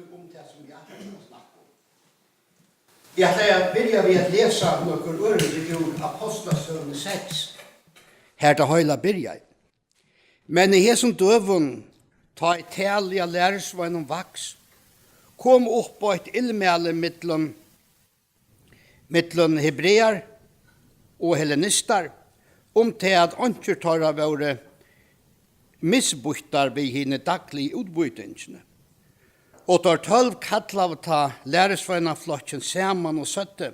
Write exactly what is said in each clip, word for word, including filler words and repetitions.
um tað, sum eg ætlaði mær at snakka um. Eg ætlaði at byrja við at lesa nøkur ørindi úr Ápostlasøguni seks, har tað heila byrjaði. Men í hesum døgum, tá ið talið á lærisveinum vaks, kom upp á eitt illmæli millum, millum hebrear og hellenistar, um tað, at einkjur teirra vóru misbýttar við hini dagligu útbýtingini. Og teir tólv kallaðu tá lærisveinaflokkin saman og søgdu: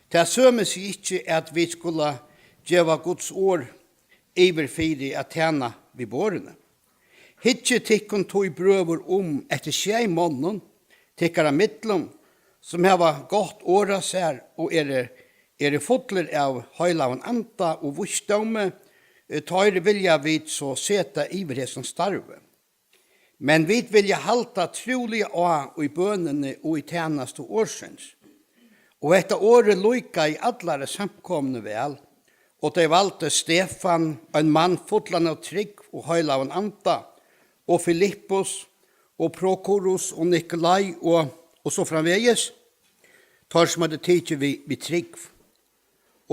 Tað sømir seg ikki, at vit skula geva Guds orð yvir fyri at tæna við borðini. Hyggið tykkum tí, brøður, um eftir sjey monnum tykkara millum, sum hava gott orð á sær og eru, eru fullir av heilagum anda og vísdómi, eh, teir vilja vit so seta yvir hesum starvi. Men vit vilja halda trúliga á í bønini og í tænastu orðsins. Og hetta orðið líkaði allari samkomuni væl, og tey valdu Stefan, ein mann fullan av trúgv og heilagum anda, og Filippus, og Prokorus, og Nikolai, og, og so framvegis, teir sum høvdu tikið við, við trúgv.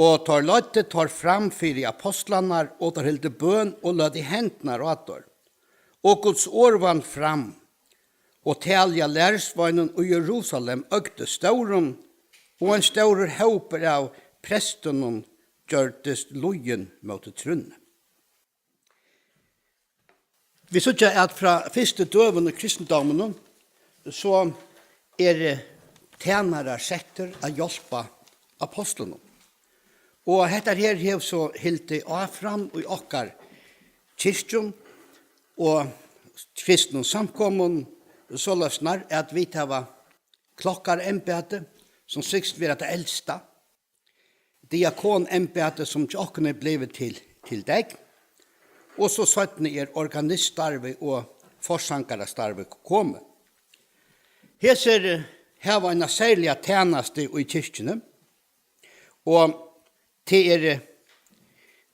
Og teir leiddu teir fram fyri ápostlarnar, og teir hildu bøn og løgdu hendurnar á teir. Og Guds orð vann fram, og talið á lærisveinum í Jerusalem økti stórum, og ein stórur hópur av prestunum gjørdist lýðin móti trúnni. Vit síggja, at frá fyrstu døgum í kristindóminum, so eru tænarar settir at hjálpa ápostlunum. Og hetta her hevur so hildið áfram í okkara kirkjum og kristnum samkomum, soleiðis nær at vit hava klokkarembæti, sum sigst vera tað elsta, diakonembæti, sum hjá okkum er blivið til, til degn, og so seinni er organiststarvið og forsangarastarvið komið. Hesir, eh, hava eina serliga tænastu í kirkjuni, og tað er, eh,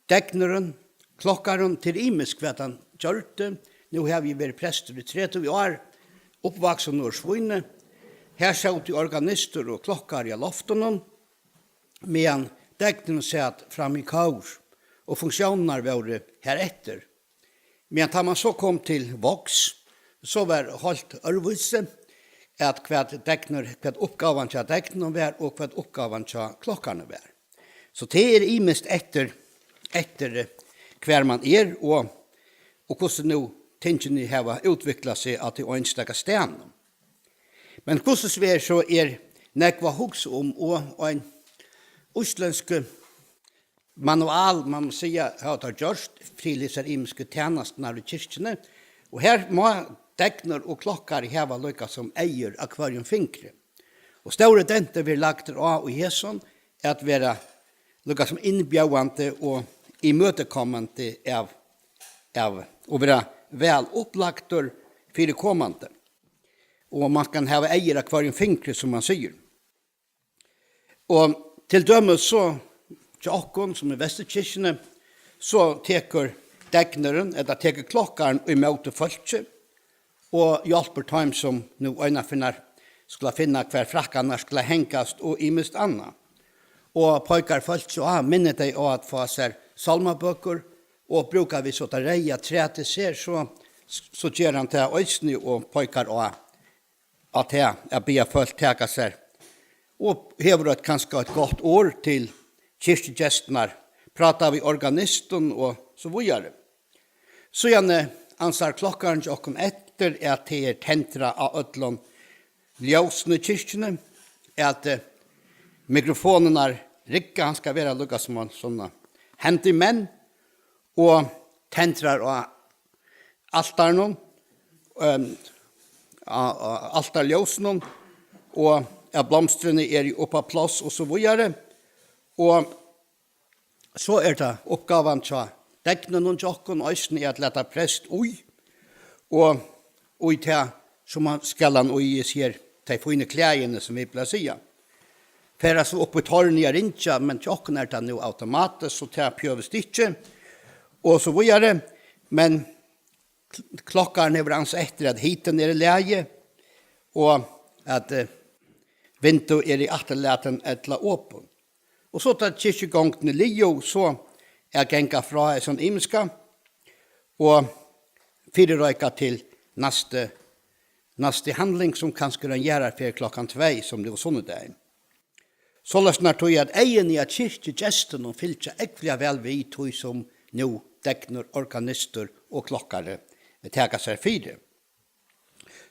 degnurin, klokkarin, tað er ymiskt, hvat hann gjørdi. Nú havi eg verið prestur í tretivu ár, uppvaksin í Svínoy. Har sótu organistur og klokkari á loftinum, meðan degnurin sat fram í kór, og funktiónirnar vóru har eftir. Meðan tá man so kom til váks, so var heilt øðrvísi, at hvat degnur, hvat uppgávan hjá degninum var, og hvat uppgávan hjá klokkaranum var. So tað er ymiskt eftir, eftir, eh, hvar man er, og, og hvussu nú tingini hava útviklað seg á tí einstaka staðnum. Men hvussu so er, so er nógv at hugsa um, og ein íslendsk manual, man má siga, hava teir gjørt til hesar ymisku tænasturnar í kirkjuni, og her má degnur og klokkari hava líka sum eygu á hvørjum fingri. Og stórur dentur verður lagdur á í hesum at vera líka sum innbjóðandi og ímøtekomandi av, av, og vera væl upplagdur fyri komandi. Og man kann hava eygu á hvørjum fingri, sum man sigur. Og til dømis so, hjá okkum, sum í Vesturkirkjuni, so tekur degnurin, ella tekur klokkarin ímóti fólki, og hjálpir teim, sum nú einaferð skulu finna, hvar frakkarnir skulu hangast, og ymiskt annað. Og peikar fólki á, minnir tey á at fáa sær sálmabøkur, og brúka vit so tað reyða træ til sær, so, so ger hann tað eisini og peikar á, á tað at biðja fólk taka sær, og hevur eitt, kanska eitt gott orð til kirkjugestirnar, práta við organistin og so víðari. Síðani ansar klokkarin hjá okkum eftir, at tað er tendrað á øllum ljósum í kirkjuni, at, eh, mikrofonirnar rigga, hann skal vera líka sum ein sånn handyman, og tendrar á altarinum, ehm, á, á altarljósunum, og at blomstrini eru upp á pláss og so víðari. Og so er tað uppgávan hjá degninum hjá okkum eisini at lata prest í, og í tað, sum hann skal hann í, eg sigi, tey fínu klæðini, sum vit blíva at siga. Fara so upp í tårnið at ringja, men hjá okkum er tað nú automatiskt, so tað behøvist ikki, og so víðari. Men kl-, klokkarin hevur ansað eftir, at hitin er í lagi, og at eh, vindu er í afturlatin ella opin. Og so tá kirkjugongdin er liðug, so er at ganga frá hesum ymiska og fyrireika til næstu, næstu handling, sum kanska er ein jarðarferð klokkan tvey, sum nú er sunnudagin. Soleiðis nær tí at eyguni á kirkjugestunum fylgja ógvuliga væl við tí, sum nú deknur, organistur og klokkari taka sær fyri.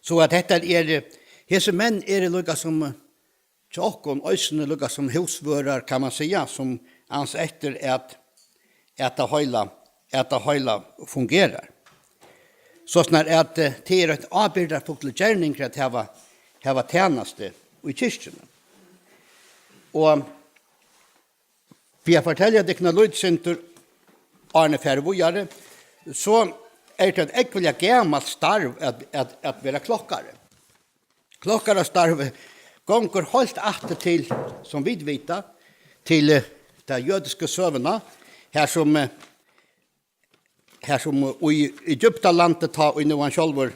So at hetta er, hesir menn eru líka sum, eh, hjá okkum eisini líka sum húsvørðar, kann man siga, sum ansa eftir at, at tað heila, at tað heila fungerar. So snar at eh, tað er ein ábyrgdarfullur gerningur at hava, hava tænastu í kirkjuni. Og fyri at fortelja tykkum eitt lítið sindur, áðrenn eg fari víðari, so er tað eitt ógvuliga gamalt starv at, at, at vera klokkari. Klokkarastarvið gongur heilt aftur til, sum vit vita, til eh, ta jødisku søguna, har sum eh, har sum í Egyptalandi, tá ið nú hann sjálvur,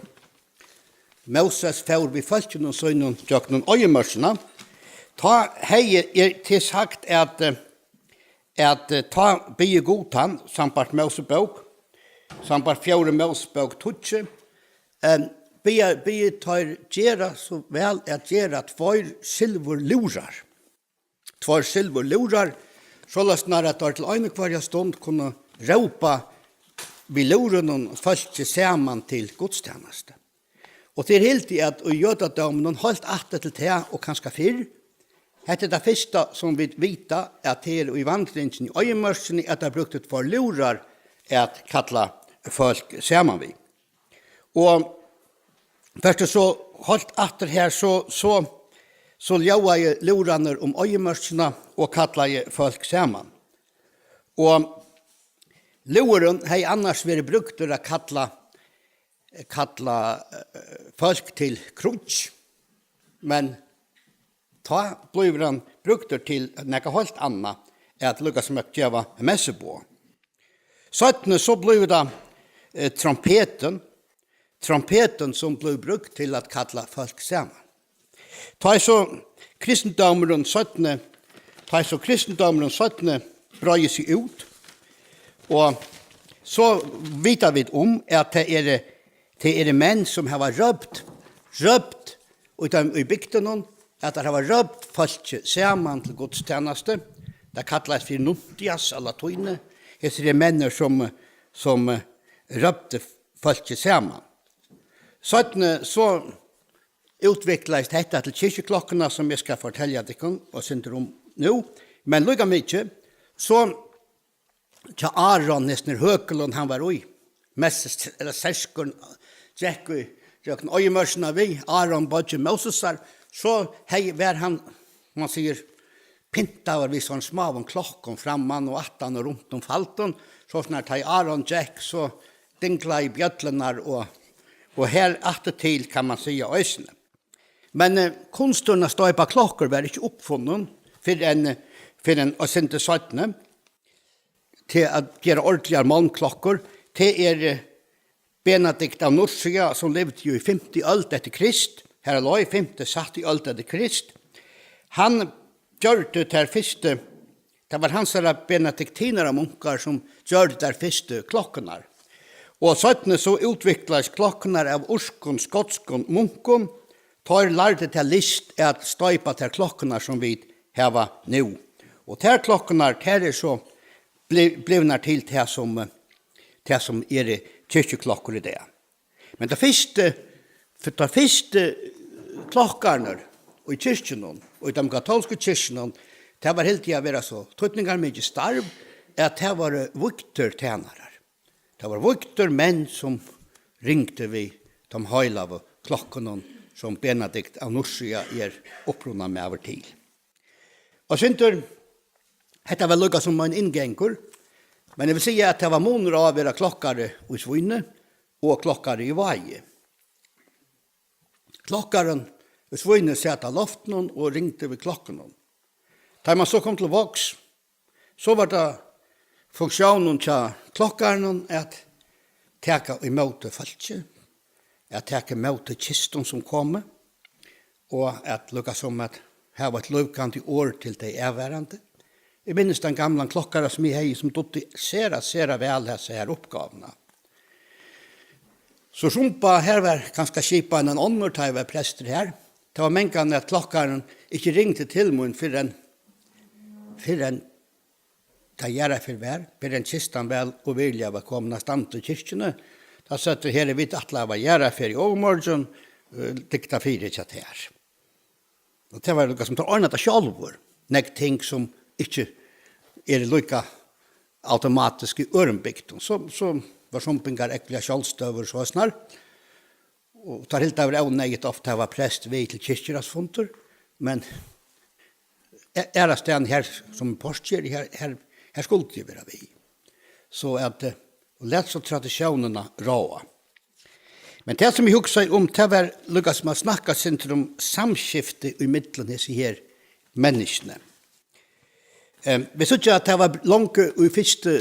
Móses, fór við fólkinum sínum gjøgnum oyðimørkina, tá hevði er til sagt at, at tá biði Gud hann, sambært Mósebók, sambært fjórðu Mósebók tíggju, eh, biði, biði teir gera so væl at gera tveir silvurlúðrar. Tveir silvurlúðrar, soleiðis nær at teir til eina hvørja stund kunnu rópa við lúðrunum fólkið saman til gudstænastu. Og teir hildu at í jødadóminum heilt aftur til tað, og kanska fyrr, hetta er tað fyrsta sum vit vita, at tað er í vandringini í oyðimørkini, at teir brúktu tveir lúðrar at kalla fólk saman við. Og fert tú so heilt aftur her, so, so, so ljóðaði lúðrarnir um oyðimørkina og kallaði fólk saman. Og lúðurin hevði annars verið brúktur at kalla, kalla eh, fólk til krígg, men tá blívur hann brúktur til nakað heilt annað, at líka sum at geva messuboð. Seinni so blívur tað eh, trompetin, trompetin sum blívur brúkt til at kalla fólk saman. Tá ið so kristindómurin seinni, tá ið so kristindómurin seinni breiðir seg út, og so vita vit um, at tað eru, tað eru menn sum hava rópt, rópt í teim, í bygdunum, at teir hava rópt fólki saman til gudstænastu. Tað kallaðist fyri nuntias á latíni. Hesir eru menn, sum, sum róptu fólki saman. Seinni so útviklaðist hetta til kirkjuklokkurnar, sum eg skal fortelja tykkum og sindur um nú. Men líka mikið, so hjá Aron, hesin her høkulin, hann var í, mest s-, ella serskur, gekk í gjøgnum oyðimørkina við, Aron, beiggi Mósesar, so hevði, var hann, man sigur, pyntaður við sovorðnum smáum klokkum framman og aftan og runt um faldin, so snar tá ið Aron gekk, so dinglaði bjøllurnar og, og her aftur til, kann man siga, eisini. Men eh, kunsturin at stoypa klokkur var ikki uppfunnin fyrr enn, fyrr enn eitt sindur seinni. Til at gera ordiligar málmklokkur, tað er eh, Benedikt av Nursia, sum livdi jú í fimtu øld eftir Krist, har leið fimtu, sættu øld eftir Krist. Hann gjørdi tær fyrstu, tað var hansara benediktinaramunkar, sum gjørdu tær fyrstu klokkurnar. Og seinni so útviklaðist klokkurnar av írskum, skotskum munkum. Teir lærdu ta list at stoypa tær klokkurnar, sum vit hava nú. Og tær klokkurnar, tær eru so bli-, blivnar til tað, sum, tað, sum eru kirkjuklokkur í dag. Men tað fyrstu, fyri tað fyrstu klokkarnir í kirkjunum, og í teimum katólsku kirkjunum, tað var hildið at vera so týdningarmikið starv, at tað vóru vígdir tænarar. Tað vóru vígdir menn, sum ringdu við teimum heilagu klokkunum, sum Benedikt av Nursia er upprunamaður til. Og sindur, hetta var líka sum ein inngangur, men eg vil siga, at tað var munur á at vera klokkari í Svínoy og klokkari í Vági. Klokkarin í Svínoy sat á loftinum og ringdi við klokkunum. Tá man so kom til Vágs, so var tað funktiónin hjá klokkaranum at taka ímóti fólki, at taka ímóti kistum sum komu, og at lukka sum at hava eitt lívgandi orð til tey avvarðandi. Eg minnist ein gamlan klokkara, sum eg hevði, sum dugdi sera, sera væl hesa her uppgávuna. So sum bað, her var kanska skipanin ein onnur, tá eg var prestur her. Tað var mangan, at klokkarin ikki ringdi til mín fyrr enn, fyrr enn tá jarðarferð var, fyrr enn kistan væl og virðiliga var komin at standa í kirkjuni. Tá søgdu: "Her er vit ætla at hava jarðarferð í ovurmorgin, eh, dygta fyri hjá tær." Og tað var líka sum teir ordna tað sjálvir. Nógv ting sum ikki eru líka automatisk í øðrum bygdum. So, so var sumbingar ógvuliga sjálvstøðugur, so snar. Og teir hildu, tað var óneyðugt ofta at hava prest við til kirkjuráðsfundir, men a-, aðrastaðni her, sum postgeri, her, her, her skuldi eg vera við. So at, eh, og læt so tradisjónina ráða. Men tað, sum eg hugsaði um, tað var líka sum at snakka sindur um samskifti í millum hesi her menniskjuni. Em, vit síggja, at tað var longu í fyrstu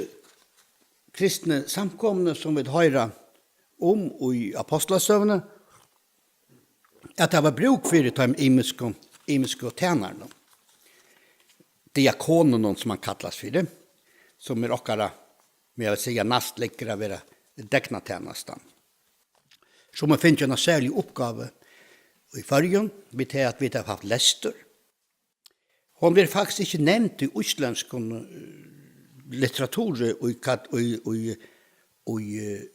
kristnu samkomuni, sum vit hoyra um í Ápostlasøguni, at tað var brúk fyri teim ymisku, ymisku tænarunum, diakonunum, sum hann kallast fyri, sum er okkara, men eg vil siga, næst liggur at vera degnatænastan, sum hevur fingið eina serliga uppgávu í Føroyum, við tað at vit hava havt lestur. Hon verður faktiskt ikki nevnd í íslendskum, eh, litteraturi í kat-, í, í, í, eh,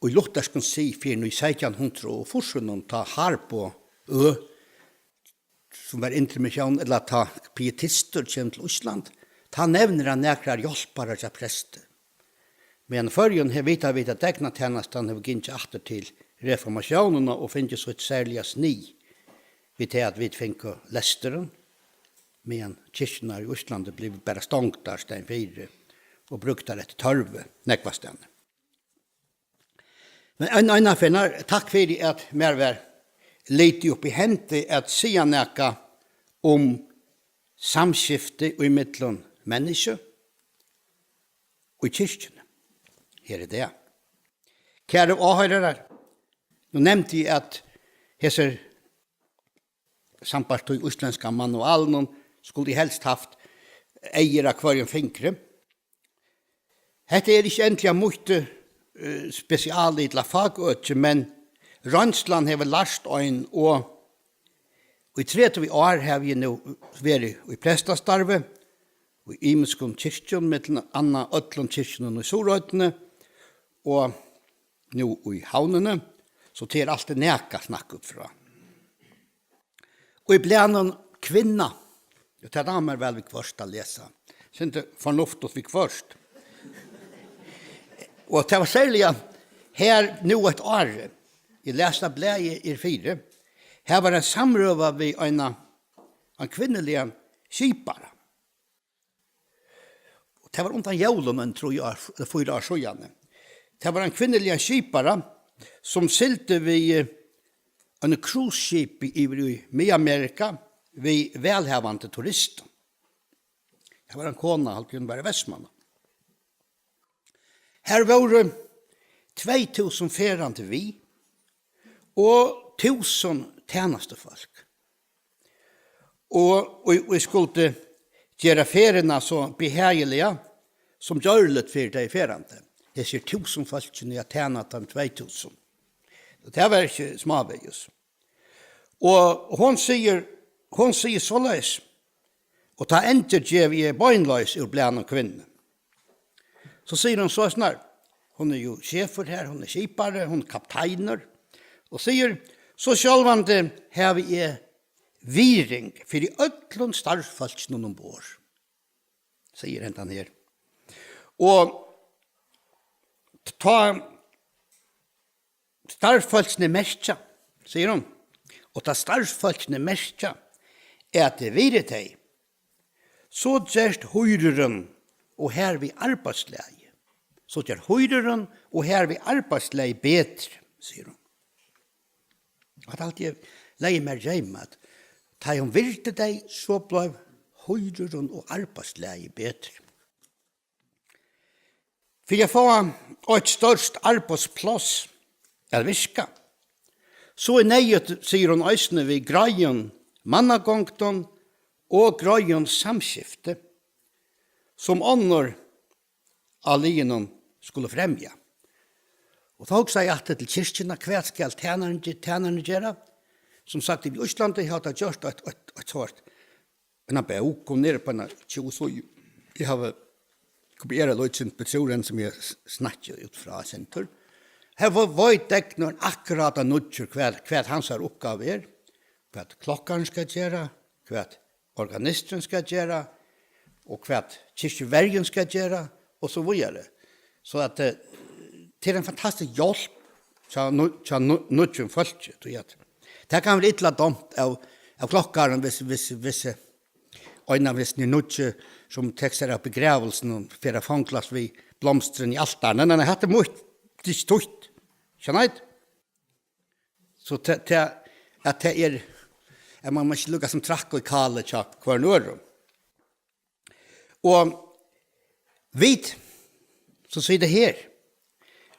í lutherskum sið fyrr enn í seytjan hundrað og fýrsunum, tá Harbo Ø, sum var intermission, ella tá pietistur kemur til Ísland, tá nevnir hann nakrar hjálparar hjá presti. Meðan í Føroyum her vita vit, at degnatænastan hevur gingið aftur til reformatiónina og fingið sítt serliga snið við tað, at vit fingu lesturin, meðan kirkjurnar í Íslandi blivu bara stongdar staðin fyri og brúktar eftir tørvi nógvastaðni. Men ein, einaferð, takk fyri, at mær var litið upp í hendi at siga nakað um samskifti í millum menniskju og kirkjuni her í dag. Kæru áhoyrarar, nú nevndi eg, at hesir, sambært tí íslendska manualinum, skuldi helst havt eygu á hvørjum fingri. Hetta er ikki endiliga mítt, eh, spesial ella fakøki, men roynslan hevur lært ein, og í tretivu ár havi eg nú verið í prestastarvi í ymiskum kirkjum, millum annað øllum kirkjunum í Suðuroynni og nú í Havnini, so tað er altíð nakað at snakka út frá. Og í blaðnum Kvinna, og tað dámar mær væl viðhvørt at lesa, sindur fornuftigt viðhvørt. Og tað var serliga her nú eitt ár, eg las tað blaðið er fyri, her var ein samrøða við eina, ein kvinnuligan skipara. Og tað var undan jólum, ein trý ár, ella fýra ár síðani. Tað var ein kvinnuligan skipara, sum sigldi við, eh, einum cruise-skipi yvir í Miðamerika við vælhavandi turistum. Tað var ein kona, haldi eg, hon var í Vestmanna. Har vóru tvey túsund ferðandi við og túsund tænastufólk. Og, og, og skuldi gera ferðina so behagiliga sum gjørligt fyri tey ferðandi. Hesir túsund fólkini at tæna teim tvey túsund. Og tað var ikki smávegis. Og hon sigur, hon sigur soleiðis, og tá endurgevi eg beinleiðis úr blaðnum Kvinna. So sigur hon so snar, hon er jú sjefur her, hon er skipari, hon er kapteinur, og sigur: "So sjálvandi havi eg virðing fyri øllum starvsfólkinum umborð", sigur hendan her. Og tá starvsfólkini merkja, sigur hon, og tá starvsfólkini merkja, at eg virði tey, so gerst hýrurin og harvið arbeiðslagið, so gerst hýrurin og harvið arbeiðslagið betri, sigur hon. Og at alt eg legði mær reim at, tá hon virdi tey, so bleiv hýrurin og arbeiðslagið betri. Fyri at fáa eitt stórt arbeiðspláss at virka, So er neyðugt, sigur hon eisini, við greiðum mannagongdum og greiðum samskifti, sum onnur á liðinum skulu fremja. Og tá hugsaði eg aftur til kirkjuna, hvat skal tænarin ge-, tænarin gera? Sum sagt, í Íslandi hava teir gjørt eitt, eitt, eitt sort, eina bók, hon er upp á eina tjúgu síður. Eg havi kopierað lítið betrúðan sum eg s-, snakki út frá eitt sindur. Her ve-, veit deknurin akkurát av nýggjur, hvat, hvat hansara uppgáva er, hvat klokkarin skal gera, hvat organisturin skal gera, og hvat kirkjuverjin skal gera, og so víðari. So at, eh, tað er ein fantastisk hjálp hjá nú-, hjá nú-, nýggjum fólki, tí at tað kann vera illa dámt av, av klokkarum, hvis, hvis, hvis, eh, ein av hesum nýggju, sum tekur sær av begravelsen og fer at fáa glas við blomstrum í altarin. Nei, nei, nei, hatta er mítt, tað er ikki títt. Skjønner du? So tað, tað, at tað er, at man má ikki lukka sum trakka í kálið hjá hvørjum øðrum. Og vit, sum sita her,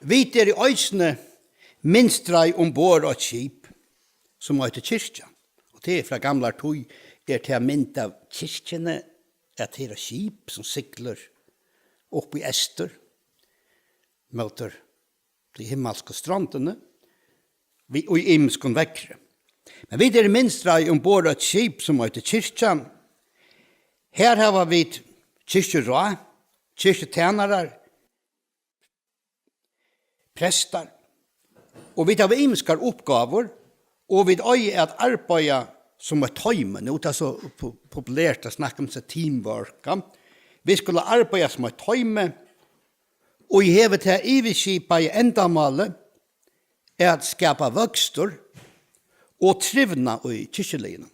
vit eru eisini mynstraði umborð á eitt skip, sum eitur kirkja. Og tað er frá gamlari tíð, er tað mynd av kirkjuni, at tað er eitt skip, sum siglir upp í eystur, móti tí himmalsku strondini, við, í ymiskum veðri. Men vit eru mynstraði umborð á eitt skip, sum eitur kirkjan. Her hava vit kirkjuráð, kirkjutænarar, prestar, og vit hava ymiskar uppgávur, og vit eiga at arbeiða sum eitt toymi. Nú er tað so po-, populært at snakka um seg teamwork, ja. Vit skulu arbeiða sum eitt toymi, og eg hevur tað yvirskipaða endamálið at skapa vøkstur og trivnað í kirkjuliðnum.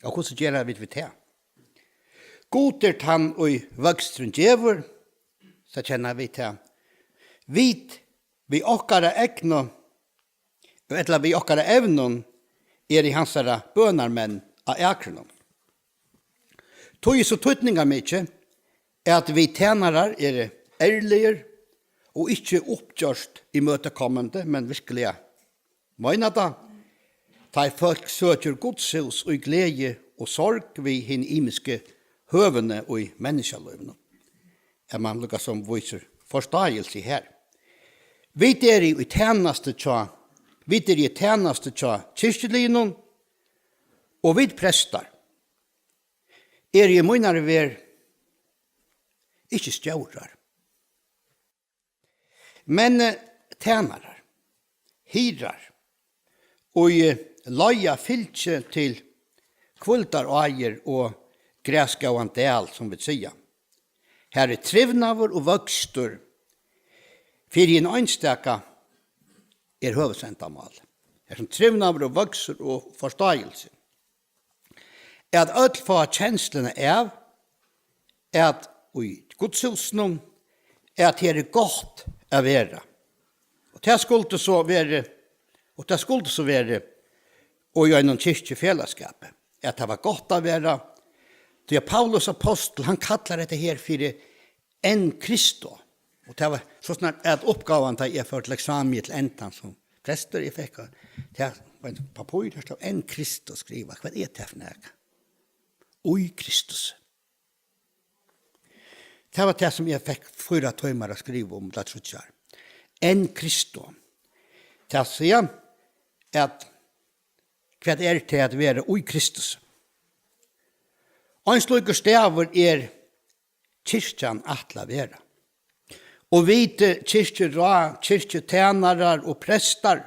Og hvussu gera vit við tað? Gud er tann, ið vøksturin gevur, so kenna vit tað. Vit, við okkara egnu, ella við okkara evnum, eru hansara bønarmenn á akrunum. Tí er so týdningarmikið, at vit tænarar eru ærligir og ikki uppgjørt ímøtekomandi, men virkiliga meina tað, tá ið fólk søkir Guds hús í gleði og sorg við hin ymisku høvini í menniskjalívinum, at man líkasum vísir forstáilsi her. Vit eru í tænastu hjá, vit eru í tænastu hjá kirkjuliðnum, og vit prestar eru í mínari verð ikki stjórar, men, eh, tænarar, hirðar, og, eh, leiða fylgi til hvíldaráir og grasgóðan dal, sum vit siga. Har er trivnaður og vøkstur fyri hin einstaka er høvuðsendamál. Har sum trivnaður og vøkstur og forstáilsi. At øll fáa kensluna av, at í Gudshúsinum, at her er gott at vera. Og tað skuldi so verið, og tað skuldi so verið, og í einum kirkjufelagsskapi, at tað var gott at vera. Tí at Paulus apostul, hann kallar hetta her fyri en Christo. Og tað var so snart at uppgávan, tá eg fór til eksamen til endan sum prestur, eg fekk, tað var eitt pappír, har stóð en Christo skrivað. Hvat er tað fyri nakað? Í Kristus. Tað var tað, sum eg fekk fýra tímar at skriva um, tað trúgvi eg. En Christo. Tað siga at hvat er tað at vera í Kristus? Ein slíkur staður er kirkjan ætlað at vera. Og vit, eh, kirkjuráð, kirkjutænarar og prestar,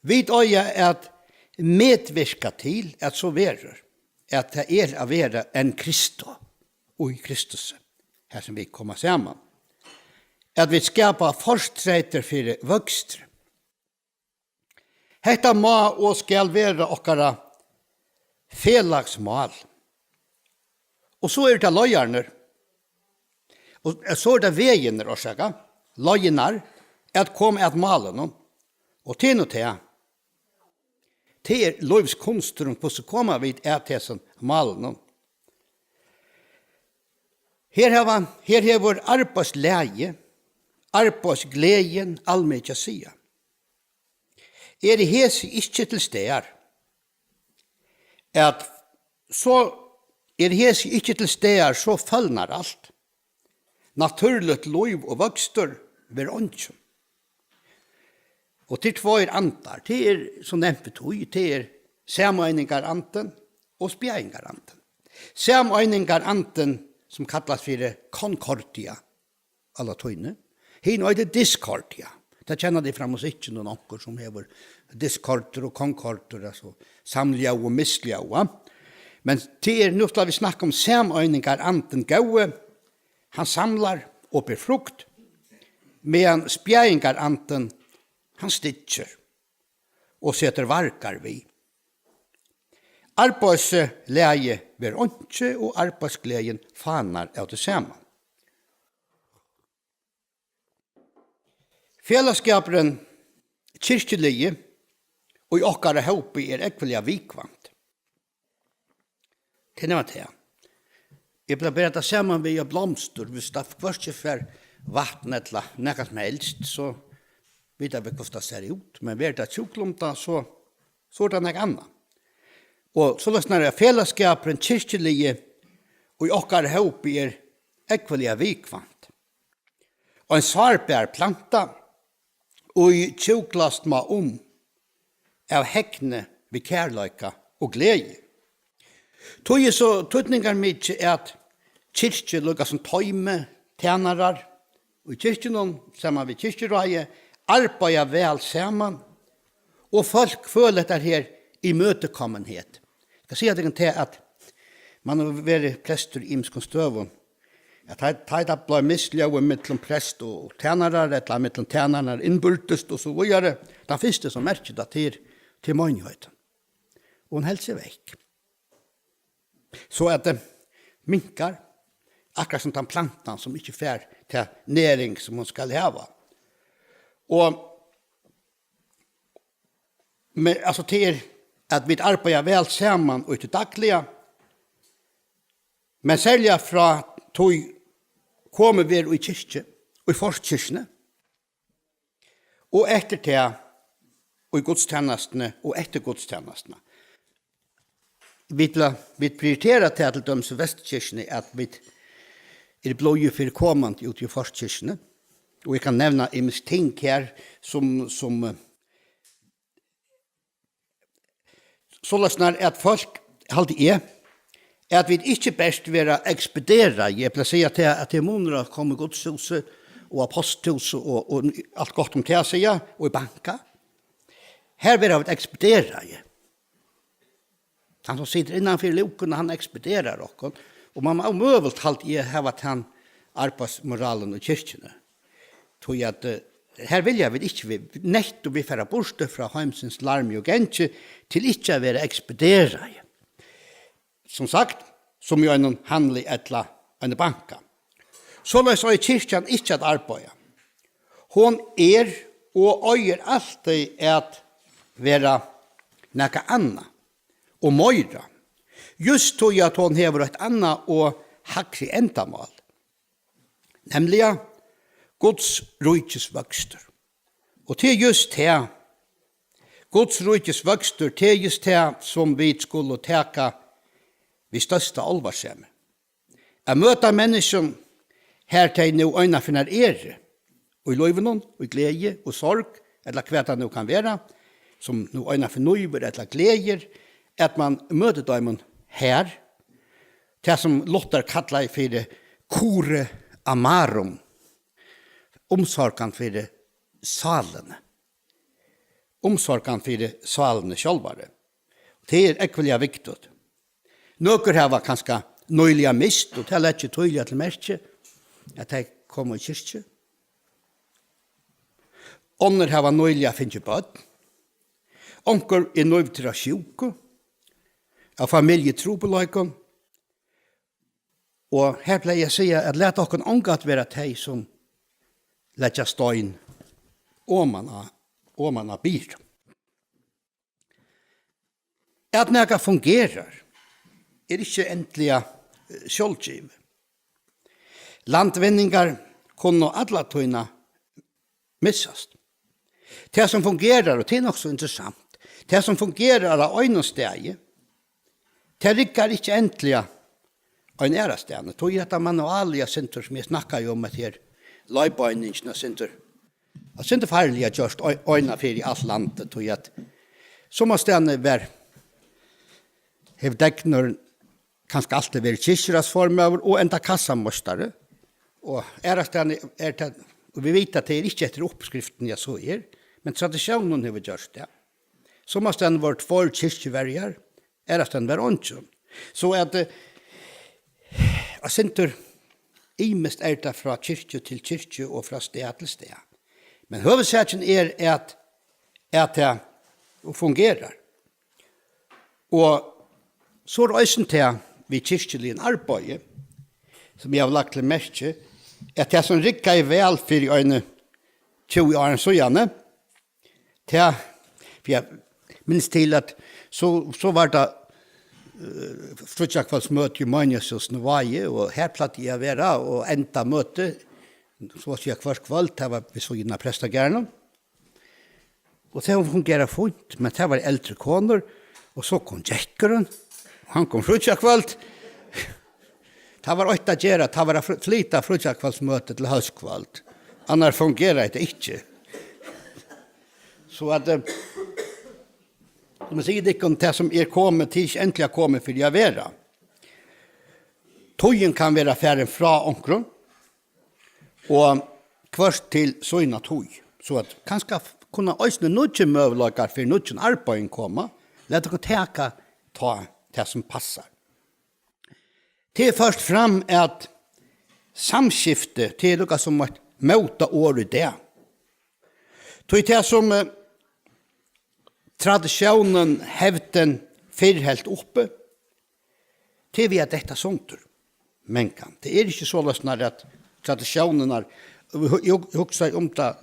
vit eiga at medvirka til, at so verður, at tað er at vera en Christo, í Kristus, har sum vit koma saman. At vit skapa fortreytir fyri vøkstri. Hetta má og skal vera okkara felagsmál. Og so eru tað leiðararnir. Og, eh, so eru tað vegirnir, orsaka, leiðirnar, at koma at málinum. Og tað er nú tað. Tað er lívskunsturin, hvussu koma vit at hesum málinum. Her hava, her hevur arbeiðslagið, arbeiðsgleðin almikið at siga. Eru hesi ikki til staðar, at so, eru hesi ikki til staðar, so følnar alt. Natúrligt lív og vøkstur verður eingin. Og tað eru tveir andar, tað er, sum nevnt, við tí, tað er sameiningarandin og spjaðingarandin. Sameiningarandin, sum kallast fyri Concordia á latíni, hin eitur Discordia. Tað kenna tit frá musikkinum, onkur sum hevur diskordir og konkordir, altso samljóð og misljóð. Men tað er, nú skulu vit snakka um sameiningarandin góði, hann samlar og ber frukt, meðan spjaðingarandin, hann styggir og setur vargar við. Arbeiðslagið verður einki, og arbeiðsgleðin fánar av tí sama. Felagsskapurin kirkjuligi í okkara hópi er ógvuliga viðkvæmt. Tað er nú tað. Eg plagi at bera tað saman við eitt blomstur. Viss tað hvørki fær vatn ella nakað sum helst, so vita vit, hvussu tað sær út. Men verður tað tjúklumpað, so, so er tað nakað annað. Og soleiðis er felagsskapurin kirkjuligi í okkara hópi er ógvuliga viðkvæmt. Ein sárbar planta, ið tjúklast má um av hegni við kærleika og gleði. Tí er so týdningarmikið, at kirkju, líka sum toymi, tænarar í kirkjunum, saman við kirkjuráði, arbeiða væl saman, og fólk føla hetta her ímøtekommenheit. Eg skal siga tykkum tað, at man hevur verið prestur í ymiskum støðum, at tá, tá tað bleiv misljóð millum prest og tænarar, ella millum tænarar innbyrðis og so víðari, tann fyrsti, sum merkir tað, tað er, tað er meinigheita. Og hon helt seg vekk. So at, eh, minkar, akkurát sum tann plantan, sum ikki fær ta næring, sum hon skal hava. Og, men, altso, tað er, at vit arbeiða væl saman í tí dagliga, men serliga frá tí komið verður í kirkju, í forkirkjuni, og eftir tað í gudstænastuni og eftir gudstænastuna. Vit la-, vit prioritera tað til dømis í Vesturkirkjuni, at vit eru blíð fyri komandi út í forkirkjuni. Og eg kann nevna ymisk ting her, sum, sum, eh, soleiðis er at fólk, haldi eg, at vit ikki bert verða ekspederaði. Eg plagi at siga at tað, at tað er munur at koma í Gudshúsið og á posthúsið og, og alt gott um tað at siga, og í banka. Her verða vit ekspederaði. Hann sum situr innanfyri lúkuna, hann ekspederar okkum. Og man má møguligt, haldi eg, hava tann arbeiðsmoralin í kirkjuni. Tí at, eh, her vilja vit ikki, vit, nettupp vit fara burtur frá heimsins larmi og gangi til ikki at verða ekspederaði. Sum sagt, sum í einum handli ella einum banka. Soleiðis eigur kirkjan ikki at arbeiða. Hon er og eigur altíð at vera nakað annað og meira. Júst tí at hon hevur eitt annað og hægri endamál. Nemliga Guds ríkis vøkstur. Og tað er júst tað, Guds ríkis vøkstur, tað er júst tað, sum vit skulu taka við størsta álvarsemi. At møta menniskjum, har tey nú einaferð eru, í lívinum, í gleði og sorg, ella hvat tað nú kann vera, sum nú einaferð nívir ella gleðir, at man møtir teimum har, tað sum Luther kallaði fyri cura amarum, umsorgan fyri sálini. Umsorgan fyri sálini sjálvari. Tað er ógvuliga viktigt. Nøkur hava kanska nýliga mist, og tað leggi eg týðiliga til merkis, at tey koma í kirkju. Onnur hava nýliga fingið børn. Onkur er nívdur av sjúku, av familjutrupulleikum. Og her plagi eg at siga, at lat okkum ongantíð vera tey, sum leggja stein oman á, oman á byrðu. At nakað fungerar, er ikki endiliga, eh, sjálvgivið. Landvinningar kunnu alla tíðina missast. Tað, sum fungerar, og tað er nokk so interessant, tað, sum fungerar á einum staði, tað riggar ikki endiliga ein aðrastaðni. Tí er hetta manualia sindur, sum eg snakkaði um, at her leiðbeiningin er sindur, at sindur farliga gjørt ei-, eina fyri alt landið, tí at summastaðni var, hevur deknurin kanska altíð verið kirkjuráðsformaður og enda kassameistari. Og aðrastaðni er tað, og vit vita, at tað er ikki eftir uppskriftin, ja, so er, men tradisjónin hevur gjørt tað. Summastaðni vóru tveir kirkjuverjar, aðrastaðni var eingin. So at, eh, eitt sindur ymiskt er tað frá kirkju til kirkju og frá stað til stað. Men høvuðssakin er, at, at tað fungerar. Og so er eisini tað við kirkjuligum arbeiði, sum eg havi lagt til merkis, at tað, sum riggaði væl fyri eini tjúgu árum síðani, tað, fyri eg minnist til, at so, so var tað, eh, fríggjakvøldsmøti í Meinigheitshúsinum í Vági, og har plagdi eg at vera og enda møtið, so at siga, hvørt kvøld, tað var við síðuna av prestagarðinum. Og tað fungerar fínt, men tað var eldri konur, og so kom gekkurin, og hann kom fríggjakvøld. Tað var eitt at gera, tað var at fl-, flyta fríggjakvøldsmøtið til hóskvøld. Annars fungerar tað ikki. So at, eh, sum eg sigi tykkum, tað, sum er komið, tað er ikki endiliga komið fyri at vera. Tíðin kann vera farin frá onkrum, og hvørt til sína tíð. So at kanska f-, kunna eisini nýggir møguleikar fyri nýggjum arbeiðum koma. Lat okkum taka tá tað, sum passar. Tað er ført fram, at samskifti, tað er líka sum eitt mótaorð í dag. Tí tað, sum, eh, tradisjónin, hevdin fyrr helt uppi, tað er við at detta sundur, mangan. Tað er ikki soleiðis, nær at tradisjónirnar, eg hu-, eg hugsaði um tað,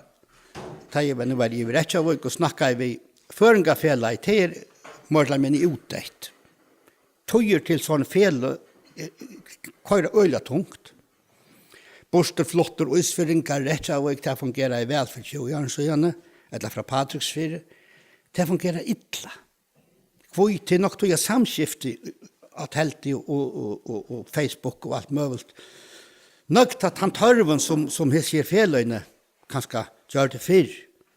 tá eg var, nú var eg í Reykjavík og snakkaði við Føroyingafelagið, tað er meir ella minni útdeytt. Tíðir til sovorðin feløg, eh, koyra øgiliga tungt. Burturfluttir Ísfirðingar, Reykjavík, tað fungeraði væl fyri tjúgu árum síðani, ella frá Patreksfirði. Tað fungerar illa. Hví? Tað er nokk tí at samskifti á teldu og, og, og, og Facebook og alt møguligt, nøkt at tann tørvin, sum, sum hesi her feløgini kanska gjørdu fyrr,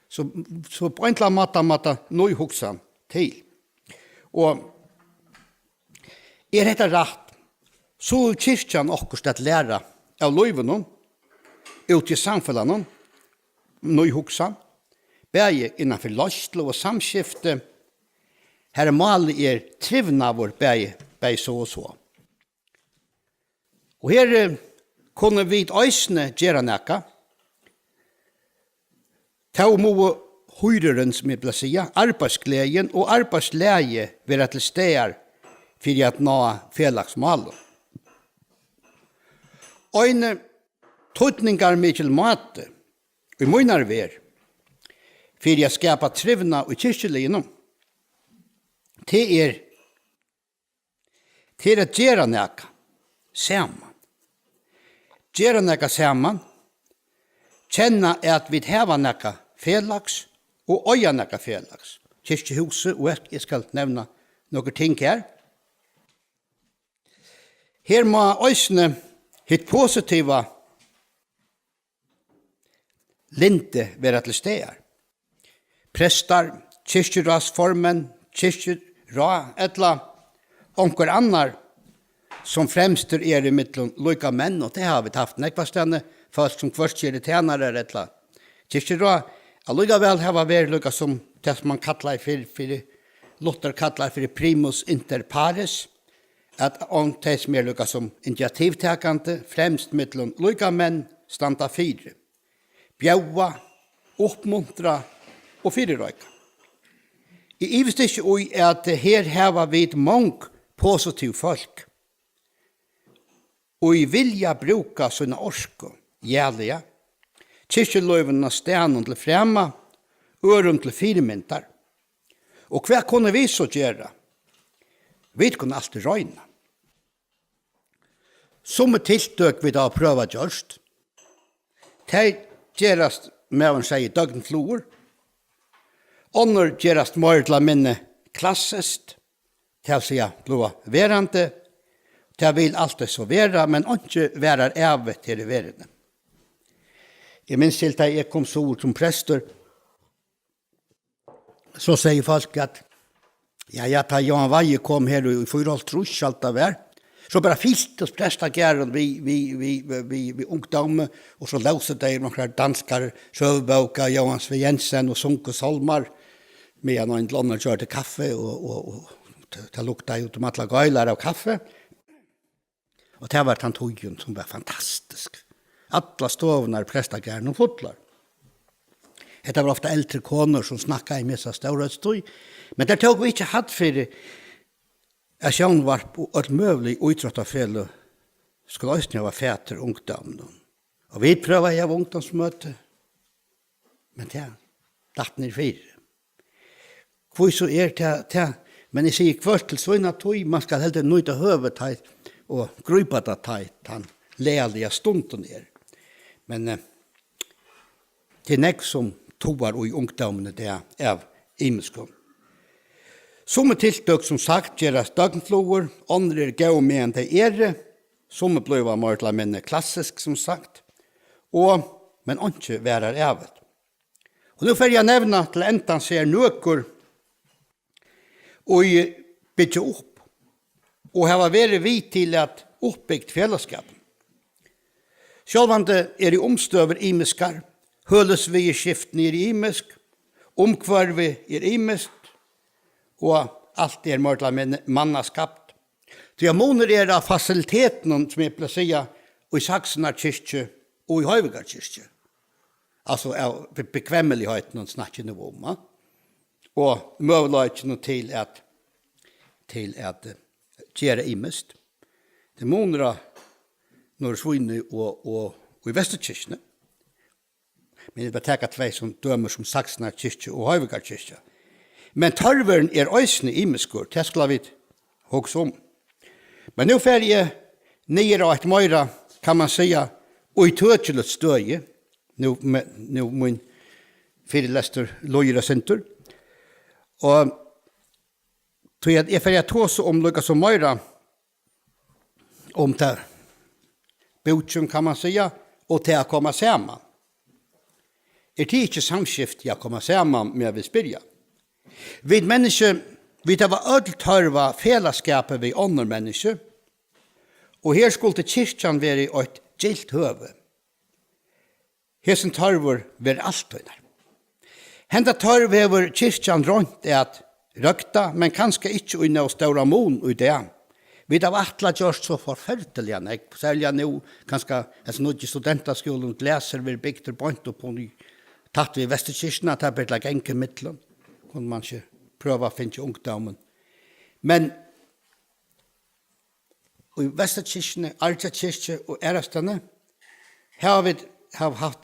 so, so á ein ella annan máta, máta nýhugsan til. Og er hetta rætt, so hevur kirkjan okkurt at læra av lívinum úti í samfelagnum, nýhugsan, bæði innan fyri leiðslu og samskifti, har málið er trivnaður bæði, bæði so og so. Og her, eh, kunnu vit eisini gera nakað. Tó mugu hýrurin, sum eg vil siga, arbeiðsgleðin og arbeiðslagið vera til staðar fyri at ná felagsmálum. Ein týdningarmikil máti í mínari verð fyri at skapa trivnað í kirkjuliðnum, tað er, tað er at gera nakað saman. Gera nakað saman, kenna at vit hava nakað felags og eiga nakað felags. Kirkjuhúsið, og eg, eg skal nevna nøkur ting her. Her má eisini hitt positiva lyndi vera til staðar. Prestar, kirkjuráðsformenn, kirkjuráð ella onkur annar, sum fremstur er ímillum líkamenn, og tað hava vit havt nógvastaðni, fólk sum hvørki eru tænarar ella kirkjuráð, allíkavæl hava verið líka sum tað, sum man kallaði fyri, fyri, Luther kallaði fyri primus inter pares, at um tey, sum eru líka sum initiativtakandi, fremst millum líkamenn, standa fyri, bjóða, uppmuntra og fyrireika. Eg ivist ikki í, at her hava vit mong positiv fólk, ið vilja brúka sína orku, jaliga, kirkjulívinum á staðnum til frama, øðrum til fyrimyndar. Og hvat kunnu vit so gera? Vit kunnu altíð royna. Summi tiltøk, vit hava prøvað, gjørt, tey gerast, maðurin segði, døgnflugur. Onnur gerast meir ella minni klassiskt, tað vil siga, blíva verandi. Tað vil altíð so vera, men einki varar ævigt her í verðini. Eg minnist til, tá eg kom suður sum prestur, so segði fólk at, ja, ja, tá Jóhan Weihe kom her í, í fýraoghálvtrýss, alt tað var, so bara fyltist prestagarðurin við, við, við, við, við, við ungdómi, og so lósu tey onkrar danskar søgubókar, Jóhannes V. Jensen, og sungu sálmar, meðan ein ella annar gjørdi kaffi, og, og, og tað, tað luktaði út um allar geilar av kaffi. Og tað var tann tíðin, sum var fantastisk. Allar stovurnar í prestagarðinum fullar. Hetta var ofta eldri konur, sum snakkaðu um hesa stórheitstíð, men tær tóku ikki hædd fyri, at sjónvarp og øll møgulig ítróttafeløg skulu eisini hava fatur ungdóminum. Og vit prøvaðu at hava ungdómsmøti, men tað datt niður fyri. Hví so er tað, tað, men eg sigi, hvørt til sína tíð, man skal heldur nýta høvið, tá, og grípa tað, tá tann lagaliga stundin er. Men, eh, tað er nógv, sum togar í ungdóminum í dag av ymiskum. Summi tiltøk, sum sagt, gerast døgnflugur, onnur eru góð, meðan tey eru, summi blíva meir ella minni klassisk, sum sagt, og, men einki varar ævigt. Og nú fari eg at nevna til endans her nøkur, ið byggja upp og hava verið við til at uppbygt felagsskapin. Sjálvandi eru umstøður ymiskar, hølisviðurskiftini eru ymisk, umhvørvið er ymiskt, og alt er meir ella minni mannaskapt. Tí at munur er á fasilitetinum, sum eg plagi at siga, í Saksunar kirkju og í Hoyvíkar kirkju. Altso, av be-, bekvemmeligheiten, hon snakki nú um, va? Og møguleikin til at, til at, eh, gera ymiskt. Tað er munur á Norðursvínoy og, og, og í Vesturkirkjuni. Men eg vil taka tvey sum dømi, sum Saksunar kirkju og Hoyvíkar kirkja. Men tørvurin er eisini ymiskur, tað skulu vit hugsa um. Men nú fari eg niður á eitt meira, kann man siga, ítøkiligt støði. Nú, me-, nú mín fyrilestur líður eitt sindur. Og tí at eg fari at tosa um líka sum meira um tað, bókin, kann man siga, og tað at koma saman. Er tað ikki samskifti at koma saman, meðan vit spyrja? Vit menniskju, vit hava øll tørv á felagsskapi við onnur menniskju, og her skuldi kirkjan verið eitt gylt høvi. Hesin tørvur verður altíð har. Henda tørv hevur kirkjan roynt at røkta, men kanska ikki í nóg stóran mun í dag. Vit hava ætlað gjørt so forferdiliga nógv, serliga nú, kanska hesum nýggju studentaskúlum, Glasir, verður bygdur beint upp um í, tætt við Vesturkirkjuna, tað ber til at ganga ímillum. Kundi man ikki prøva at fingið ungdómin. Men í Vesturkirkjuni, Argjakirkju og aðrastaðni, hava vit, hava havt,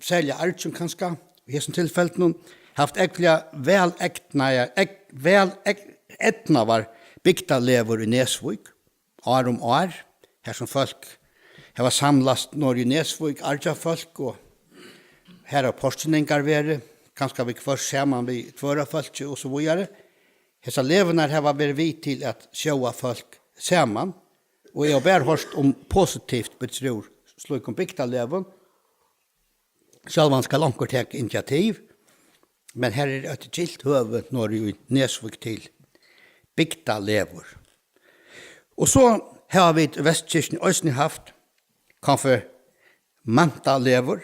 serliga Argjum kanska, í hesum tilfellum, havt ógvuliga væl egnaðar, eg-, væl eg-, eydnaðar bygdalegur í Nesvík, ár um ár, har sum fólk hava samlast norður í Nesvík, Argjafólk, og har hava porkynningar verið, kanska viðhvørt saman við Tvøroyrarfólki og so víðari. Hesar legurnar hava verið við til at sjóða fólk saman, og eg havi bara hoyrt um positivt, betrúr slíkum bygdalegum. Sjálvandi skal onkur taka initiativ, men her er eitt gylt høvi norður í Nesvík til bygdalegur. Og so hava vit í Vesturkirkjuni eisini havt konfirmantalegur.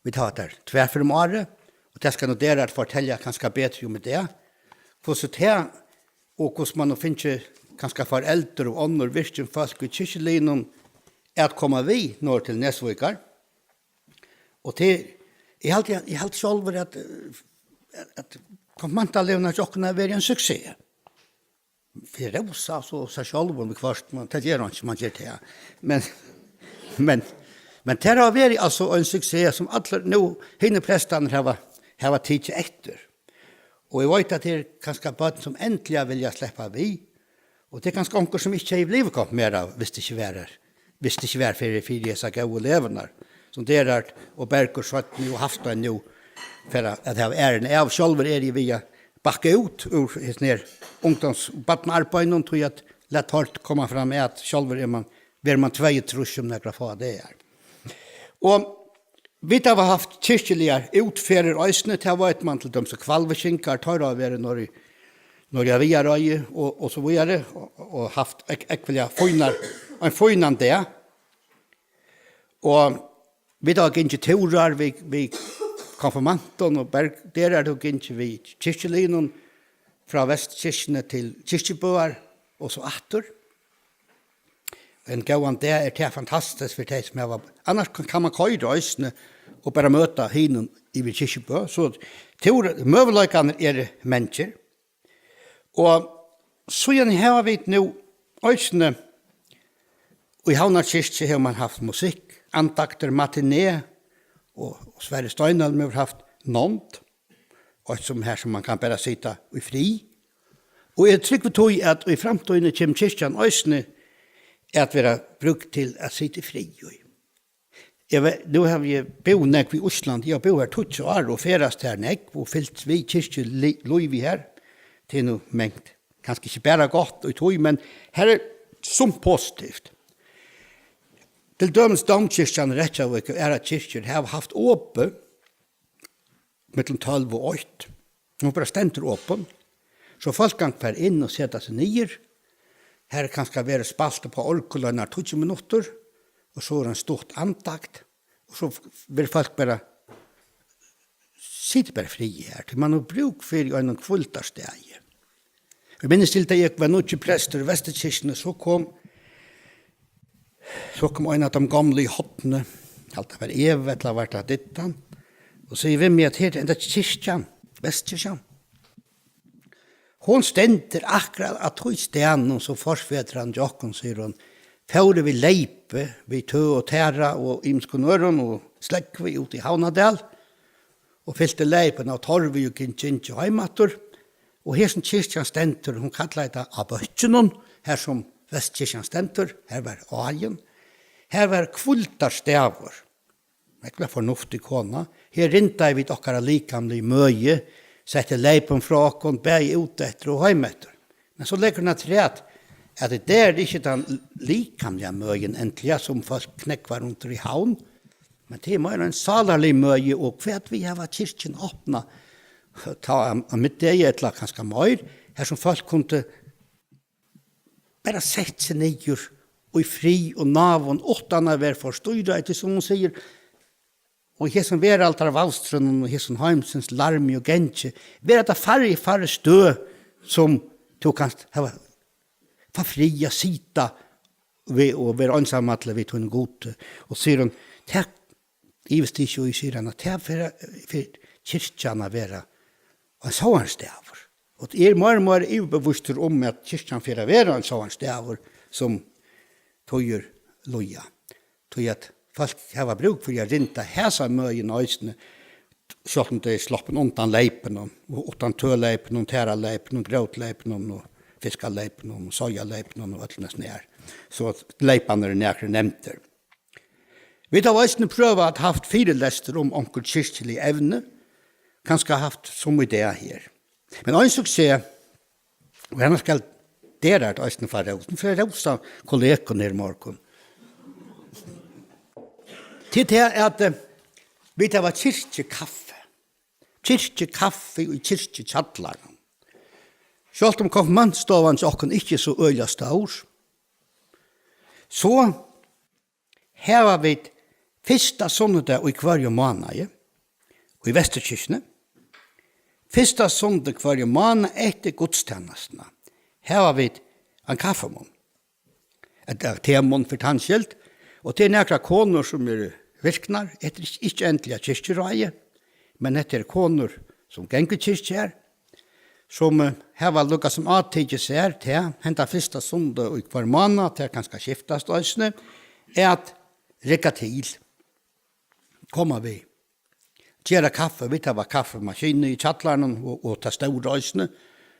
Vit hava tær tvær ferðir um árið, og tað skal nú Derhard fortelja kanska betri um í dag. Hvussu tað, og hvussu man nú fingið kanska foreldur og onnur virkin fólk í kirkjuliðnum at koma við norður til Nesvíkar. Og til, eg haldi, eg haldi sjálvur at, eh, at konfirmantalegurnar hjá okkum hava verið ein suksess. Fyri rósa so sær sjálvum viðhvørt, men tað ger hann ikki, man ger tað. Men, men, men tað hava verið altso ein suksess sum allir nú hinir prestarnir hava, hava tikið eftir. Og eg veit at tað er kanska børn sum endiliga vilja sleppa við, og tað er kanska onkur sum ikki hevði blivið konfirmerað, hvis tað ikki var her, hvis tað ikki var fyri, fyri hesar góðu legurnar, sum Derhard og Bergur seinni og Hafstein nú fara at hava ærina av. Sjálvur eri eg við at bakka út úr hesum her ungdóms-, barnaarbeiðinum, tí at lat teir koma fram at sjálvur er man, verður man tveyogtrýss um nakrar fáar dagar. Og vit hava havt kirkjuligar útferðir eisini, tað veit man, til dømis Hvalvíkingar, teir hava verið norður í, norður á Viðareiði og, og so víðari, og, og havt ógvuliga fínar, ein fínan dag. Og vit hava gingið túrar við, við konfirmantum og berg, der er tú gingið við kirkjuliðnum frá Vesturkirkjuni til Kirkjubøar og so aftur. Ein góðan dag er tað fantastiskt fyri tey, sum hava, annars kann, kann man koyra eisini og bara møta hinum yvir Kirkjubø. So túr, møguleikarnir eru mangir. Og síðan hava vit nú eisini, í Havnar kirkju hevur man havt musikk, andaktir, matiné, og, og Sverri Steinholm hevur havt nánd, og sum her sum man kann bara sita í frið. Og eg trúgvi tí, at í framtíðini kemur kirkjan eisini at vera brúkt til at sita í frið í. Eg ve-, nú havi eg búð nógv í Íslandi, eg havi búð her tíggju ár og ferðast her nógv og fylgt við kirkjulívi her. Tað er nú mangt, kanska ikki bara gott í tí, men her er sumt positivt. Til dømis Dómkirkjan í Reykjavík og aðrar kirkjur hava havt opið millum tólv og eitt. Hon bara stendur opin. So fólk kann fara inn og seta seg niður. Her er kanska verið spælt upp á orgul einar tíggju minuttir, og so er ein stutt andakt, og so verður fólk bara, sita bara í friði her, tí man hevur brúk fyri einum hvíldarstaði. Eg minnist til, tá eg var nýggjur prestur í Vesturkirkjuni, so kom, so kom ein av teimum gomlu í Horni, helt tað var Eva, ella var tað Diddan, og sigur við meg, at her er enda kirkjan, Vesturkirkjan. Hon stendur akkurát á tí staðnum, sum forfedrar hjá okkum, sigur hon, fóru við leypi, við tø og tara og ymiskum øðrum og slógvi út í Havnardal, og fylti leypin av torvi og gin-, gingu heim aftur. Og her sum kirkjan stendur, hon kallaði tað á bøkkinum, her sum Vesturkirkjan stendur, her var áin, her var hvíldarstaður. Ógvuliga fornuftig kona. Her rindaðu vit okkara likamligu møði, settu leypin frá okkum, bæði út eftir og heim eftir. Men so leggur hon afturat, at tað er ikki tann likamliga møðin endiliga, sum fólk knógvar undir í Havn, men tað er meira ein sálarlig møði, og hvat við hava kirkjuna opna, tá á, á middegi ella kanska meir, har sum fólk kundu bara sett seg niður í frið og náðum, uttan at vera forstýrað, tí sum hon sigur, og í hesum veraldarvaldstrøðnum og hesum heimsins larmi og gangi, vera tað færri, færri støð, sum tú kanst hava, fáa frið at sita við og vera einsamallur við tín Gud. Og sigur hon, tað ivist ikki í, sigur hann, at tað fer, fer kirkjan at vera ein sovorðin staður. Og eg eri meir og meir yvirbevístur um, at kirkjan fer at vera ein sovorðin staður, sum tíðir líða. Tí at fólk hava brúk fyri at rinda hasa møðina eisini, sjálvt um tey eru sloppin undan leypinum, og uttan tøleypinum, taraleypinum, grótleypinum og fiskaleypinum og soyaleypinum og øllum hesum her. So at leyparnir eru nakrir nevndir. Vit hava eisini prøvað at havt fyrilestur um onkur kirkjulig evni, kanska havt sum í dag her. Men ein suksess, og hana skal Derhard eisini fáa rós. Nú fari eg at rósa kolleguni her í morgun. Til tað at, eh, vit hava kirkjukaffi. Kirkjukaffi í kirkjukjallaranum. Sjálvt um konfirmantstovan hjá okkum ikki er so øgiliga stór, so hava vit fyrsta sunnudag í hvørjum mánaði í Vesturkirkjuni. Fyrsta sunnudag hvørjum mánaði eftir gudstænastuna hava vit ein kaffimunn. Ella temunn fyri tann skyld. Og tað eru nakrar konur, sum eru virknar. Hetta er ikki, ikki endiliga kirkjuráðið, men hetta eru konur, sum ganga í kirkju her, sum, eh, hava líka sum átikið sær tað, henda fyrsta sunnudag í hvør mánað, tað kanska skiftast eisini, at rigga til, koma við, gera kaffi, vit hava kaffimaskinu í kjallaranum og, og tað stóra eisini,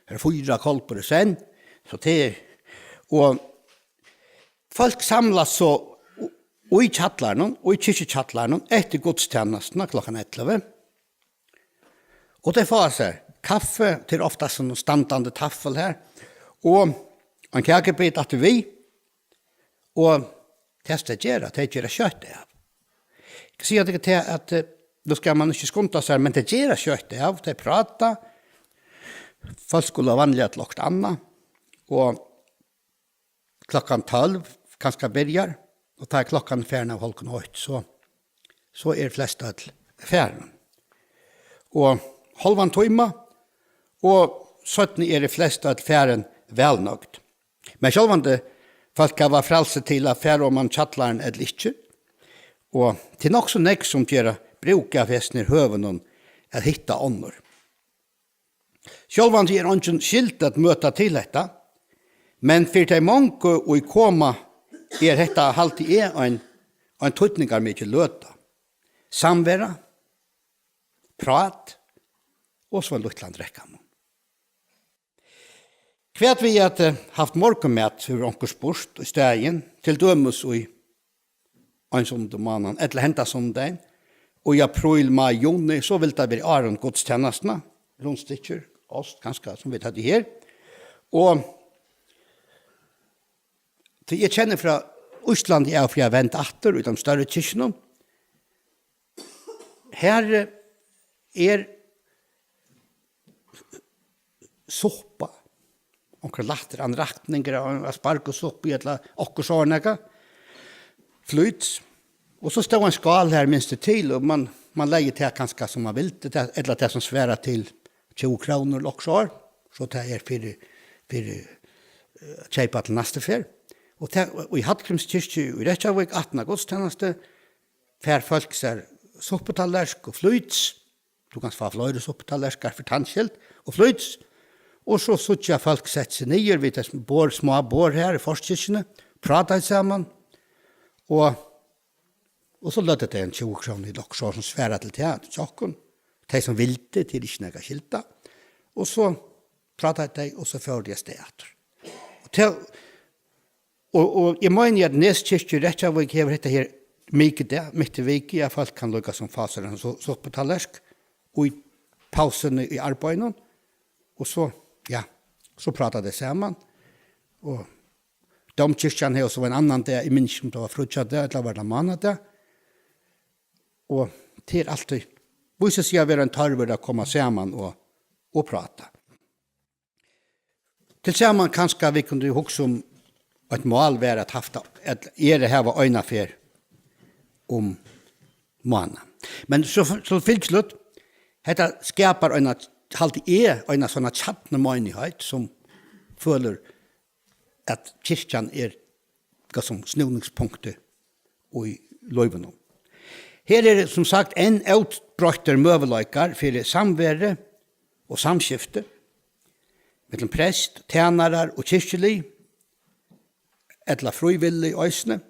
har eru fýra kolbur í senn, so tað er, og fólk samlast so í kjallaranum, í kirkjukjallaranum, eftir gudstænastuna klokkan ellivu. Og tey fáa sær kaffi, tað er ofta ein standandi taffel her, og ein kakubita aftur við, og tað skal tey gera, tey gera skjótt av. Eg skal siga tykkum tað, at, eh, nú skal man ikki skunda sær, men tey gera skjótt av, tey práta, fólk skulu vanliga til okkurt annað, og klokkan tólv kanska byrjar, og tá er klokkan farin av hálvgum eitt, so, so er flest øll farin. Og hálvan tíma, og seinni eru flest øll farin væl nøgd. Men sjálvandi, fólk hava frælsi til at fara oman í kjallaran ella ikki, og tað er nokk so nógv, sum gera brúk av hesum her høvunum at hitta onnur. Sjálvandi er eingin skyld at møta til hetta, men fyri tey mongu, ið koma, er hetta, haldi eg, ein, ein týdningarmikil løta. Samvera, prát og so ein lítlan drekkamunn. Hvat við at, eh, havt morgunmat, hevur onkur spurt, í staðin, til dømis í ein sunnudag um mánaðin, ella henda sunnudag, og í apríl, mai, juni, so vil tað vera áðrenn gudstænastuna, rundstykkir, ost, kanska, sum vit høvdu her. Og tí eg kenni frá Íslandi, eg havi vent aftur í teimum størri kirkjunum, her, eh, er suppa, onkur lættur anretningur av, av spargusuppu ella okkurt sovorðið nakað, flute. Og so stóð ein skál her, minst eg til, og man, man legði tað kanska sum man vildi, tað, ella tað sum svarar til tjúgu krónur ella okkurt sovorðið, so tað er fyri, fyri, eh, at keypa til næstu ferð. Og tað, og í Hallgrímskirkju í Reykjavík, aftan á gudstænastu, fær fólk sær supputallerk og flute. Tú kanst fáa fleiri supputallerkar fyri tann skyld og flute. Og so síggja fólk sett seg niður við tey sum borð, smá borð her í forkirkjuni, práta saman. Og, og so løgdu tey ein tjúgu krónur í lokk, so sum svarar til tað, til okkum. Tey sum vildu, til ikki nakað skylda. Og so prátaðu tey, og so fóru tey avstað aftur. Og tað, og, og eg meini, at Neskirkja í Reykjavík hevur hetta her mikudag, mitt í viku, at fólk kann líka sum fáa sær ein su-, supputallerk í pausuni í arbeiðinum, og so, ja, so práta tey saman. Og Dómkirkjan hevur so ein annan dag, eg minnist ikki, um tað var fríggjadag ella var tað mánadag. Og tað er altíð, vísir seg at vera ein tørvur at koma saman og, og práta. Til saman kanska vit kundu hugsa um eitt mál var at haft, at er at hava eina ferð um mánaðin. Men so, so fylgisligt, hetta skapar eina, haldi eg, eina sovorðna kjarnameinigheit sum følir at kirkjan er, hvat sum, snúningspunktið í lívinum. Her eru, sum sagt, enn óbroyttir møguleikar fyri samveru og samskifti millum prest, tænarar og kirkjulið, ella frívillig eisini.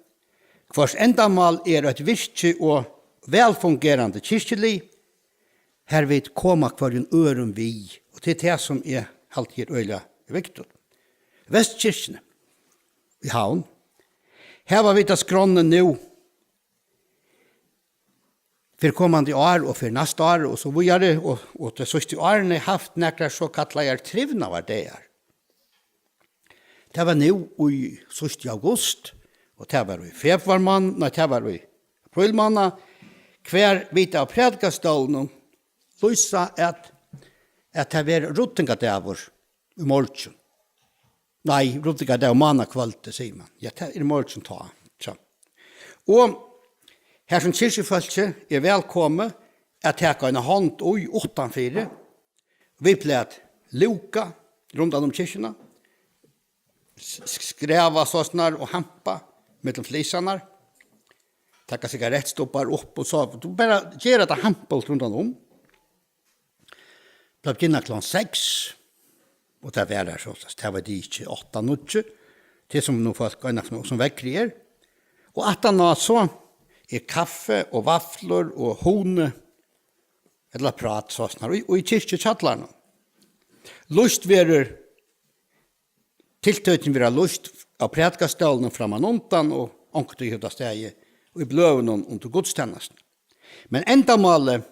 Hvørs endamál er eitt virkið og vælfungerandi kirkjulið, har vit koma hvørjum øðrum við, og tað er tað, sum eg haldi er øgiliga viktigt. Vesturkirkjuni í Havn, hava vit á skránni nú fyri komandi ár og fyri næsta ár og so víðari, og, og tey síðstu árini havt nakrar sokallaðar trivnaðardagar. Tað var nú í síðst í august, og tað var í februar mánað, nei, tað var í apríl mánað, hvar vit av prædikastólinum lýsa, at, at tað verður ruddingardagur í morgin. Nei, ruddingardag, mánakvøldið, sigur man. Ja, tað er í morgin tá. So. Og har sum kirkjufólkið er vælkomið at taka eina hond í uttanfyri, vit plaga at lúka rundan um kirkjuna, s-, s-, skrava sovorðið og hampa millum flisarnar, taka sigarettstubbar upp og so, tú bara ger tað hampult rundan um. Bleiv byrjað klokkan seks, og tað var har so, tað var tað ikki, átta, níggju, tað sum nú fólk einaferð sum veðrið er. Og aftaná so er kaffi og vaflur og huni, ella prát, sovorðið, í, í kirkjukjallaranum. Lýst verður, tiltøkin verða lýst á prædikastólinum frammanundan, og onkuntíð hevur tað staðið í bløðunum undir gudstænastuni. Men endamálið,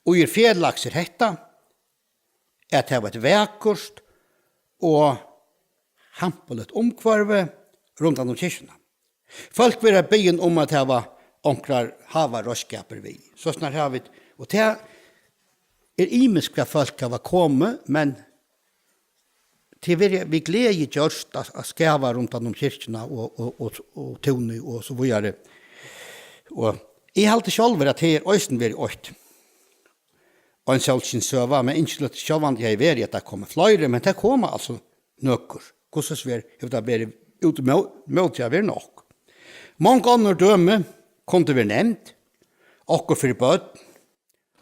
og er felags, er hetta, at hava eitt vakurt og hampiligt umhvørvi rundan um kirkjuna. Fólk verða biðin um at hava onkrar hávareiðskapir við. So snar hava vit, og tað er ymiskt, hvat fólk hava komið, men tað er verið við gleði gjørt at, at skava rundan um kirkjuna og, og, og, og túnið og so víðari. Og eg haldi sjálvur, at tað er eisini verið eitt, ein sólskinssøga, men ynskiligt sjálvandi hevði verið, at tað komu fleiri, men tað koma altso nøkur. Hvussu so er, hevur tað verið út mó-, móti at vera nokk. Mong onnur dømi kundu verið nevnd, okkurt fyri børn,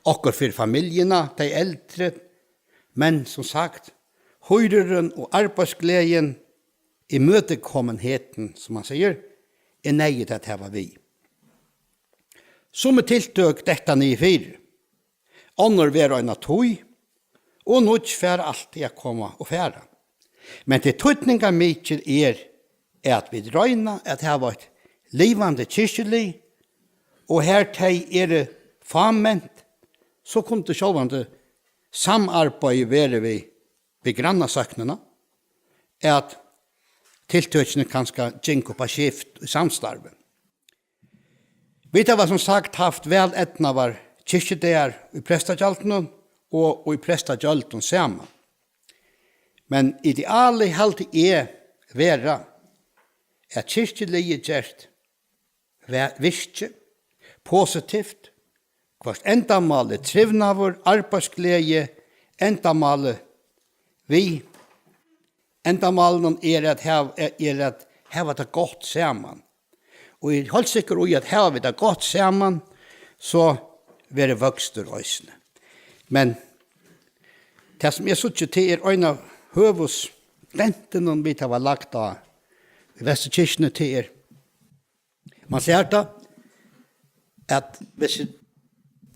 okkurt fyri familjuna, tey eldru, men sum sagt, hýrurin og arbeiðsgleðin, ímøtikomenheitin, sum man sigur, er neyðugt at hava við. Summi tiltøk detta niður fyri, onnur vera eina tíð, og nýggj fara altíð at koma og fara. Men tað týdningarmikla er, at vit royna at hava eitt livandi kirkjulið, og har tey eru fáment, so kundi sjálvandi samarbeiði verið við, við grannasóknina, at tiltøkini kanska gingu upp á skift í samstarvi. Vit hava sum sagt havt væl eydnaðar kirkjudagar í prestagjaldinum og í prestagjøldum saman. Men idealið haldi eg vera, at kirkjuliðið gerst væ-, virkið positivt, hvørt endamál er trivnaður, arbeiðsgleði, endamálið við Endamálinum er at hav-, er at hava tað gott saman. Og eg eri heilt sikkur í, at hava vit tað gott saman, so verður vøkstur eisini. Men tað, sum eg síggi, tað er ein av høvuðsdentunum, vit hava lagt á í Vesturkirkjuni, tað er, man sær tað, at hvis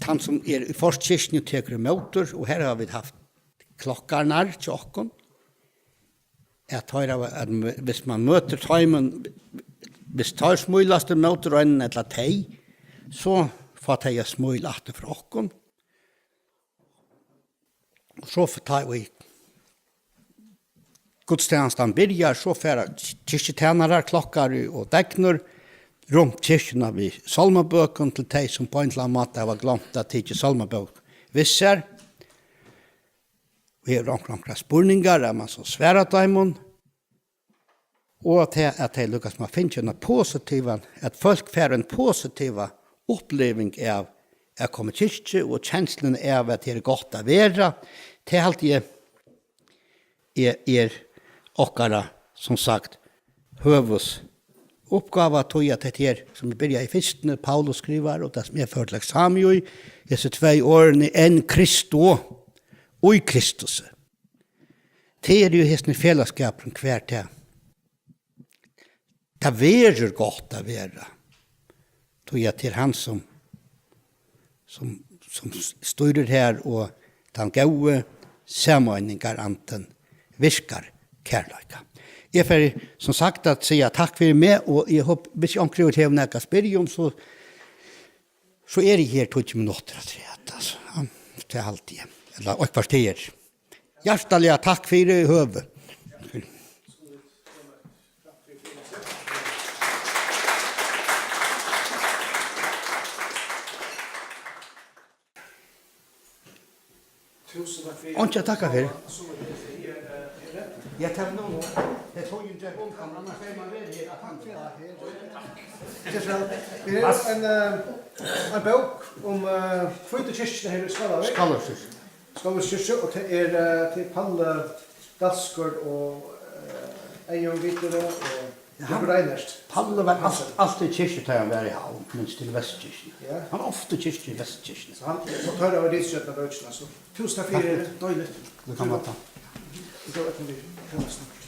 tann, sum er í forkirkjuni, tekur ímótur, og her hava vit havt klokkararnar hjá okkum, at teir hava, at m-, hvis man møtir teimum, hvis teir smílast ímóti einum ella tey, so fáa tey eitt smíl aftur frá okkum. Og so f-, tá ið gudstænastan byrjar, so fara kirkjutænarar, klokkari og degnur runt kirkjuna við sálmabókum til tey, sum á ein ella annan máta hava gloymt at tikið sálmabók við sær. Og hevur onkur, onkrar spurningar, at man so svarar teimum. Og at tað, at tey líkasum hava fingið eina positiva, at fólk fær eina positiva uppliving av at koma í kirkju og kensluna av, at her er gott at vera, tað haldi eg er, er okkara, sum sagt, høvuðsuppgáva, tí at hetta her, sum vit byrjaðu í fyrstuni, Paulus skrivar, og tað sum eg føri til eksamen í, hesi tvey orðini, en Christo, í Kristusi. Tað er jú hesin felagsskapurin, hvar tað, tað verður gott at vera. Tí at tað er hann, sum, sum, sum stýrir her, og tann góði sameiningarandin virkar kærleika. Eg fari, sum sagt, at siga takk fyri meg, og eg hopi, hvis onkur hevur nakað at spyrja um, so, so eri eg her tíggju minuttir afturat, altso. Ja, tað haldi eg. Ella eitt korter. Hjartaliga takk fyri høvið. Túsund takk fyri. Einki at takka fyri. Ja, tað er nú, tað er tøgin gekk, annars hevði man verið her. Takk fyri. Her er ein, eh, ein bók um, eh, hvítu kirkjuna her í Skálavík. Skálavík. Skálavík kirkju, og tað er, eh, tað er Palle Dalsgaard og, eh, Eyðun Widerøe og Jørgen Reinert. Palle var alt, altíð í kirkju, tá hann var í Havn, minst til Vesturkirkjuna. Ja. Hann var ofta í kirkju í Vesturkirkjuni. So hann, so teir hava ritstjórnað bókina, so túsund takk fyri, deiligt. Líka máta. Eg tók eitt sindur.